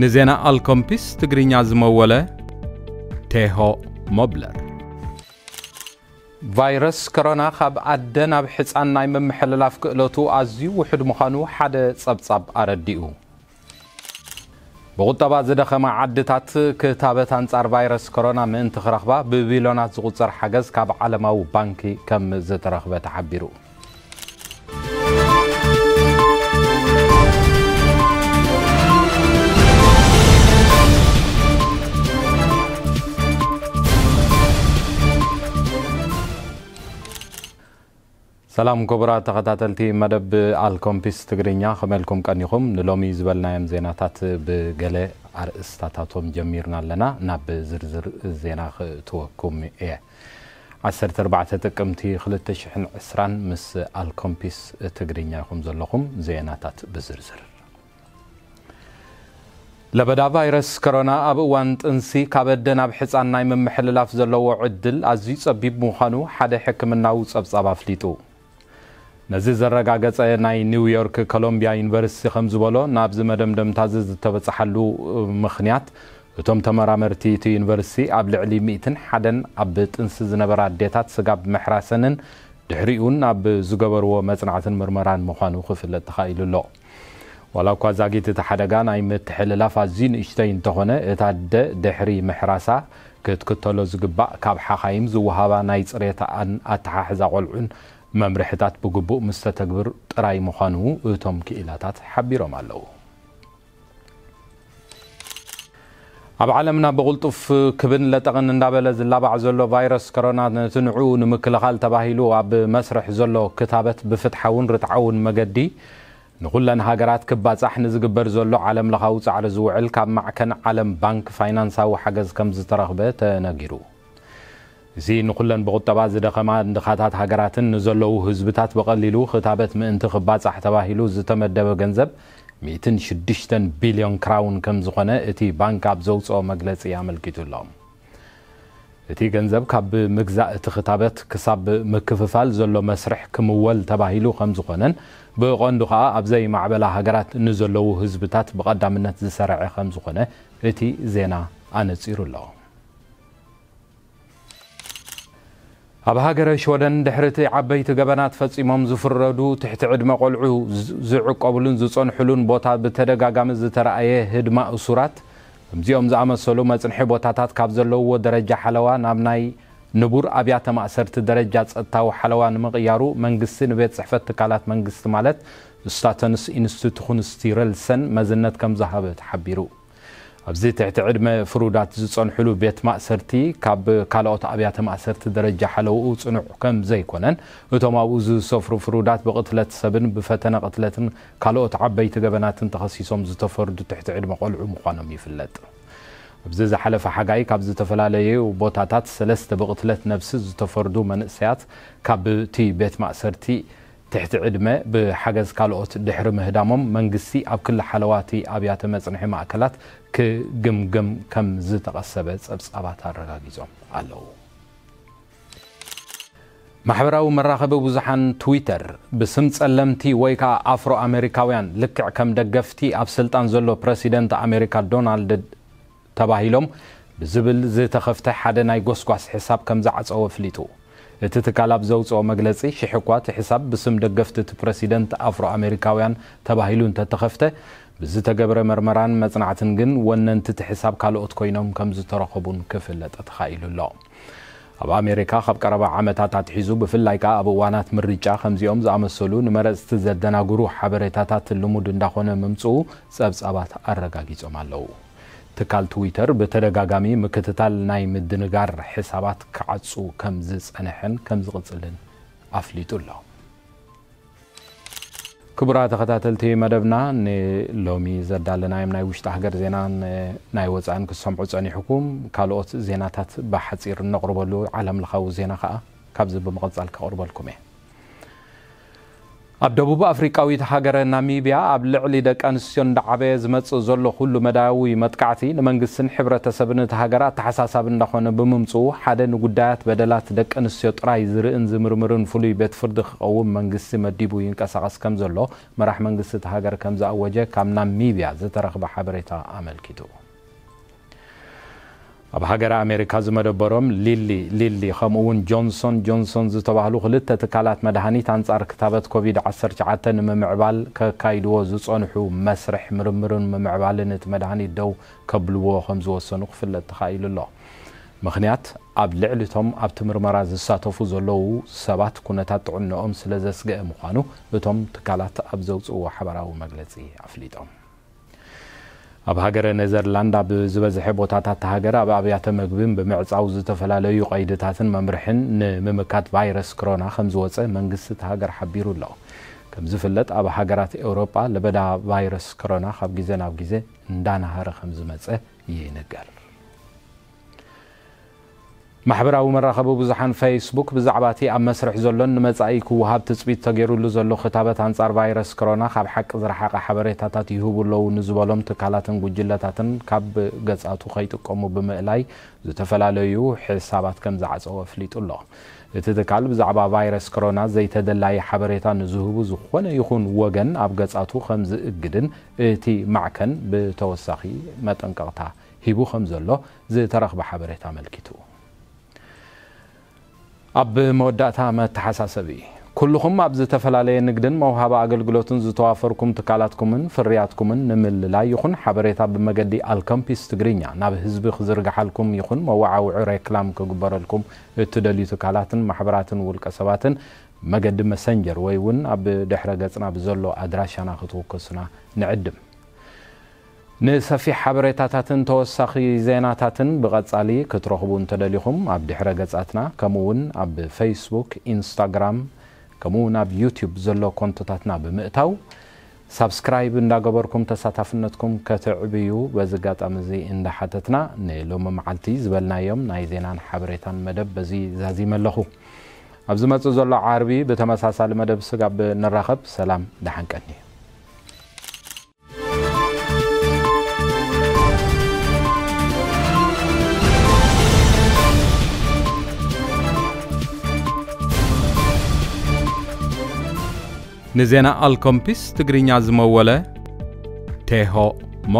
ንዜና ኣልኮምፒስ ትግርኛ ዝመወለ ቴሆ ሞብለር። ቫይረስ ኮሮና ካብ ኣደ ናብ ሕፃን ናይ ምምሕልላፍ ክእለቱ ኣዝዩ ውሑድ ምዃኑ ሓደ ጸብጻብ ኣረዲኡ። ብቑጠባ ዝደኸማ ዓድታት ክታበት ኣንጻር ቫይረስ ኮሮና ምእንቲ ክረኽባ ብቢልዮናት ዝቑጸር ሓገዝ ካብ ዓለማዊ ባንኪ ከም ዝተረኽበ ተሓቢሩ። ሰላም ክቡራት ተኸታተልቲ መደብ ኣልኮምፒስ ትግርኛ፣ ከመልኩም ቀኒኹም? ንሎሚ ዝበልናዮም ዜናታት ብገለ ኣርእስታታቶም ጀሚርና ኣለና። ናብ ዝርዝር ዜና ክእትወኩም እየ። ዓሰርተ ኣርባዕተ ጥቅምቲ ክልተ ሽሕን ዕስራን ምስ ኣልኮምፒስ ትግርኛ ኢኹም ዘለኹም። ዜናታት ብዝርዝር። ለበዳ ቫይረስ ኮሮና ኣብ እዋን ጥንሲ ካብ ኣደ ናብ ሕፃን ናይ ምምሕልላፍ ዘለዎ ዕድል ኣዝዩ ጸቢብ ምዃኑ ሓደ ሕክምናዊ ጸብጻብ ኣፍሊጡ። ነዚ ዘረጋገጸ ናይ ኒውዮርክ ኮሎምቢያ ዩኒቨርሲቲ ከም ዝበሎ፣ ናብዚ መደምደምታ እዚ ዝተበጽሓሉ ምኽንያት፣ እቶም ተመራመርቲ እቲ ዩኒቨርሲቲ ኣብ ልዕሊ ሚእትን ሓደን ኣብ ጥንሲ ዝነበራ ኣዴታት ስጋብ ምሕራሰንን ድሕሪኡን ኣብ ዝገበርዎ መጽናዕትን ምርመራን ምዃኑ ክፍለጥ ተኻኢሉ ኣሎ። ዋላ እኳ ዛጊት እቲ ሓደጋ ናይ ምትሕልላፍ ኣዝዩ ንእሽተይ እንተኾነ፣ እታ ኣደ ድሕሪ ምሕራሳ ክትክተሎ ዝግባእ ካብ ሓኻይም ዝወሃባ ናይ ጽሬት ኣን-፣ ኣተሓሕዛ ቆልዑን መምርሕታት ብግቡእ ምስ ተተግብር ጥራይ ምዃኑ እቶም ክኢላታት ሓቢሮም ኣለዉ። ኣብ ዓለምና ብቕልጡፍ ክብን ለጠቕን እንዳበለ ዝላባዕ ዘሎ ቫይረስ ኮሮና፣ ነቲ ንዕኡ ንምክልኻል ተባሂሉ ኣብ መስርሕ ዘሎ ክታበት ብፍትሓውን ርትዓውን መገዲ ንኹለን ሃገራት ክባጻሕ ንዝግበር ዘሎ ዓለም ለኻዊ ጻዕሪ ዝውዕል ካብ ማዕከን ዓለም ባንክ ፋይናንሳዊ ሓገዝ ከም ዝተረኽበ ተነጊሩ። እዚ ንኹለን ብቑጠባ ዝደኸማ ድኻታት ሃገራትን ንዘለዉ ህዝብታት ብቐሊሉ ክታበት ምእንቲ ክባጻሕ ተባሂሉ ዝተመደበ ገንዘብ ሚእትን ሽዱሽተን ቢልዮን ክራውን ከም ዝኾነ እቲ ባንክ ኣብ ዘውጽኦ መግለጺ ኣመልኪቱ ኣሎ። እቲ ገንዘብ ካብ ምግዛእ እቲ ክታበት ክሳብ ምክፍፋል ዘሎ መስርሕ ክምወል ተባሂሉ ከም ዝኾነን፣ ብቐንዱ ኸኣ ኣብ ዘይማዕበላ ሃገራት ንዘለዉ ህዝብታት ብቐዳምነት ዝሰረዐ ከም ዝኾነ እቲ ዜና ኣነጺሩ ኣሎ። ኣብ ሃገረ ሽወደን ድሕሪ እቲ ዓበይቲ ገበናት ፈጺሞም ዝፍረዱ ትሕቲ ዕድመ ቆልዑ ዝ-፣ ዝዕቆብሉን ዝጸንሕሉን ቦታ ብተደጋጋሚ ዝተረኣየ ህድማ እሱራት፣ ከምዚኦም ዝኣመሰሉ መጽንሒ ቦታታት ካብ ዘለውዎ ደረጃ ሓለዋ ናብ ናይ ንቡር ኣብያተ ማእሰርቲ ደረጃ ጸጥታዊ ሓለዋ ንምቕያሩ መንግስቲ ንቤት ጽሕፈት ትካላት መንግስቲ ማለት ስታተንስ ኢንስቲቱኹንስቲረልሰን መዝነት ከም ዝሃበ ተሓቢሩ። ኣብዚ ትሕቲ ዕድመ ፍሩዳት ዝጸንሕሉ ቤት ማእሰርቲ ካብ ካልኦት ኣብያተ ማእሰርቲ ደረጃ ሓለውኡ ጽኑዕ ከም ዘይኮነን፣ እቶም ኣብኡ ዝሰፍሩ ፍሩዳት ብቕትለት ሰብን ብፈተነ ቅትለትን ካልኦት ዓበይቲ ገበናትን ተኸሲሶም ዝተፈርዱ ትሕቲ ዕድመ ቆልዑ ምዃኖም ይፍለጥ። ኣብዚ ዝሓለፈ ሓጋይ ካብ ዝተፈላለዩ ቦታታት ሰለስተ ብቕትለት ነብሲ ዝተፈርዱ መንእሰያት ካብቲ ቤት ማእሰርቲ ትሕቲ ዕድመ ብሓገዝ ካልኦት ድሕሪ ምህዳሞም፣ መንግስቲ ኣብ ክሊ ሓለዋቲ ኣብያተ መጽንሒ ማእከላት ክግምግም ከም ዝተቐሰበ ጸብጻባት ኣረጋጊጾም ኣለዉ። ማሕበራዊ መራኸቢ ብዙሓን ትዊተር፣ ብስም ጸለምቲ ወይ ከኣ ኣፍሮ ኣሜሪካውያን፣ ልክዕ ከም ደገፍቲ ኣብ ስልጣን ዘሎ ፕረሲደንት ኣሜሪካ ዶናልድ ተባሂሎም ብዝብል ዝተኸፍተ ሓደ ናይ ጎስጓስ ሕሳብ ከም ዝዓጸወ ኣፍሊጡ። እቲ ትካል ኣብ ዘውጽኦ መግለጺ፣ ሽሕ እኳ እቲ ሕሳብ ብስም ደገፍቲ እቲ ፕረሲደንት ኣፍሮ ኣሜሪካውያን ተባሂሉ እንተተኸፍተ፣ ብዝተገብረ መርመራን መጽናዕትን ግን ወነንቲ እቲ ሕሳብ ካልኦት ኮይኖም ከም ዝተረኸቡን ክፍለጥ ተኻኢሉ ኣሎ። ኣብ ኣሜሪካ ካብ ቀረባ ዓመታት ኣትሒዙ፣ ብፍላይ ከኣ ኣብ እዋናት ምርጫ፣ ከምዚኦም ዝኣመሰሉ ንመረጽቲ ዘደናግሩ ሓበሬታታት ልሙድ እንዳኾነ ምምጽኡ ጸብጻባት ኣረጋጊጾም ኣለዉ። ትካል ትዊተር ብተደጋጋሚ ምክትታል ናይ ምድንጋር ሕሳባት ክዓጹ ከም ዝጸንሐን ከም ዝቕጽልን ኣፍሊጡ ኣሎ። ክቡራት ተኸታተልቲ መደብና፣ ንሎሚ ዘዳለናዮም ናይ ውሽጢ ሃገር ዜናን ናይ ወጻእን ክትሰምዑ ጸኒሕኩም። ካልኦት ዜናታት ብሓጺር እነቕርበሉ ዓለም ለኻዊ ዜና ከኣ ካብዚ ብምቕጻል ከቕርበልኩም እየ። ኣብ ደቡብ ኣፍሪቃዊት ሃገረ ናሚብያ ኣብ ልዕሊ ደቂ ኣንስትዮ እንዳዓበየ ዝመጽእ ዘሎ ኩሉ መዳያዊ መጥቃዕቲ ንመንግስትን ሕብረተሰብን እቲ ሃገር ኣተሓሳሳቢ እንዳኾነ ብምምጽኡ፣ ሓደ ንጉዳያት በደላት ደቂ ኣንስትዮ ጥራይ ዝርእን ዝምርምርን ፍሉይ ቤት ፍርዲ ክቐውም መንግስቲ መዲቡ ይንቀሳቐስ ከም ዘሎ መራሕ መንግስቲ እቲ ሃገር ከም ዝኣወጀ ካብ ናሚብያ ዝተረኽበ ሓበሬታ ኣመልኪቱ። ኣብ ሃገረ ኣሜሪካ ዝመደበሮም ሊሊ ሊሊ ከምኡ እውን ጆንሶን ጆንሶን ዝተባህሉ ክልተ ትካላት መድሃኒት ኣንጻር ክታበት ኮቪድ ዓሰርተ ትሽዓተ ንምምዕባል ከካይድዎ ዝጸንሑ መስርሕ ምርምርን ምምዕባልን እቲ መድሃኒት ደው ከብልዎ ከም ዝወሰኑ ክፍለጥ ተኻኢሉ ኣሎ። ምኽንያት፣ ኣብ ልዕሊ እቶም ኣብቲ ምርመራ ዝሳተፉ ዘለዉ ሰባት ኩነታት ጥዕንኦም ስለ ዘስግአ ምዃኑ እቶም ትካላት ኣብ ዘውጽእዎ ሓበራዊ መግለጺ ኣፍሊጦም። ኣብ ሃገረ ኔዘርላንድ ኣብ ዝበዝሐ ቦታታት እታ ሃገር ኣብ ኣብያተ መግብን ብምዕጻው ዝተፈላለዩ ቀይድታትን መምርሕን ንምምካት ቫይረስ ክሮና ከም ዝወጸ መንግስቲ እታ ሃገር ሓቢሩ ኣሎ። ከም ዝፍለጥ ኣብ ሃገራት ኤውሮጳ ለበዳ ቫይረስ ክሮና ካብ ግዜ ናብ ግዜ እንዳናሃረ ከም ዝመጸ ይንገር። ማሕበራዊ መራኸቢ ብዙሓን ፌስቡክ ብዛዕባ እቲ ኣብ መስርሕ ዘሎን ንመጻኢ ክወሃብ ትጽቢት ተገይሩሉ ዘሎ ክታበት ኣንጻር ቫይረስ ክሮና ካብ ሓቂ ዝረሓቐ ሓበሬታታት ይህቡ ኣለዉ ንዝበሎም ትካላትን ጉጅለታትን ካብ ገጻቱ ከይጥቀሙ ብምእላይ ዝተፈላለዩ ሕሳባት ከም ዝዓጸወ ኣፍሊጡ ኣሎ። እቲ ትካል ብዛዕባ ቫይረስ ክሮና ዘይተደላዪ ሓበሬታ ንዝህቡ ዝኾነ ይኹን ወገን ኣብ ገጻቱ ከም ዝእግድን እቲ ማዕከን ብተወሳኺ መጠንቀቕታ ሂቡ ከም ዘሎ ዝተረኽበ ሓበሬታ ኣመልኪቱ። ኣብ መወዳእታ መተሓሳሰቢ፣ ኩልኹም ኣብ ዝተፈላለየ ንግድን መውሃቢ ኣገልግሎትን ዝተዋፈርኩም ትካላትኩምን ፍርያትኩምን ንምልላይ ይኹን ሓበሬታ ብመገዲ ኣልከምፒስ ትግርኛ ናብ ህዝቢ ክዝርግሓልኩም ይኹን መወዓውዒ ሬክላም ክግበረልኩም እትደልዩ ትካላትን ማሕበራትን ውልቀ ሰባትን መገዲ መሰንጀር ወይ እውን ኣብ ድሕረ ገጽና ብዘሎ ኣድራሻና ክትውከሱና ንዕድም። ንሰፊሕ ሓበሬታታትን ተወሳኺ ዜናታትን ብቐጻሊ ክትረኽቡ እንተደሊኹም፣ ኣብ ድሕረ ገጻትና፣ ከምኡ እውን ኣብ ፌስቡክ፣ ኢንስታግራም፣ ከምኡ እውን ኣብ ዩቲዩብ ዘሎ ኮንቶታትና ብምእታው፣ ሳብስክራይብ እንዳገበርኩም ተሳታፍነትኩም ከተዕብዩ በዚ ኣጋጣሚ እዚ እንዳሓተትና፣ ንሎሚ መዓልቲ ዝበልናዮም ናይ ዜናን ሓበሬታን መደብ በዚ ዛዚመ ኣለኹ። ኣብ ዝመጽእ ዘሎ ዓርቢ ብተመሳሳሊ መደብ ስጋብ ንራኸብ፣ ሰላም፣ ደሓን ቀኒ። ንዜና ኣልኮምፒስ ትግርኛ ዝመወለ ቴሆ